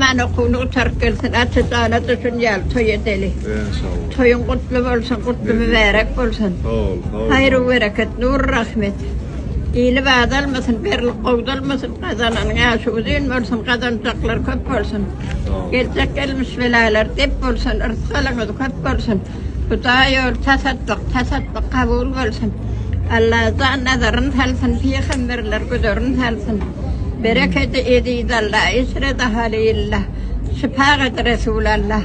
Man okuwyny gutaryp gelsin Ata jana düşünýäli toý edeli. Enşallah. Toýuň gutly bolsun gutly mübärek bolsun. Sag ol, sag ol. Haýru bereket nur rahmet. Ili bazalmasyn berlik gowzalmasyn gazananyň ýaşy uzyn bolsun gazanjaklar köp bolsun. Geljek gelmiş belalar dep bolsun yrsgalyňyz köp bolsun. Hudaý ýoly tasatlyk tasatlyk kabul bolsun. Allajan nazaryn salsyn pygamberler güzerin salsyn. Berekedi eziz Alla, eşredi Halylla, şypagady Resul Alla.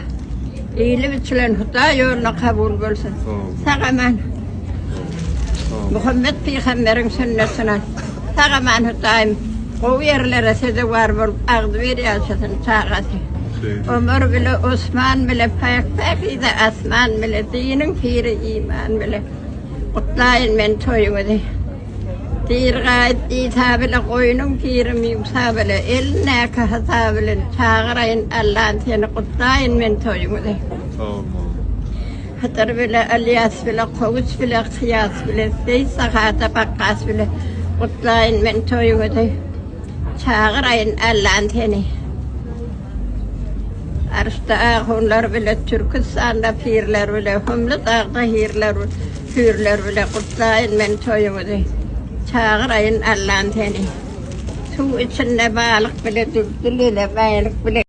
Eýli biçilen Hudaý ýoluna kabul bolsun. Sag-aman. Muhammet pygamberiň sünnetine. Sag-aman Hudaýym gowy ýerlere sezewar bolup agzybir ýaşasyn çagasy. Omar bile Osman bile päk päkize asman bile diniň piri iman bile. Gutlaýyn men toýuňyzy. Pir Gaýyp Isa bile goýnuň piri Musa bile elindäki hasa bilen çagyraýyn Allam seni gutlaýyn men toýuňyzy. Sag bol mama. Hydyr bile Ylýas bile Kowus bile Kyýas bile Seýit Sahada Bakgas bile gutlaýyn men toýuňyzy. Çagyraýyn Allam seni. Arşda ahunlar bile Türküstanda pirler bile Humly dagda hirler Hüýrler bile gutlaýyn men toýuňyzy, Çagyraýyn Allam seni. Suw içinde balyk bile, Düldül ile baýlyk bile.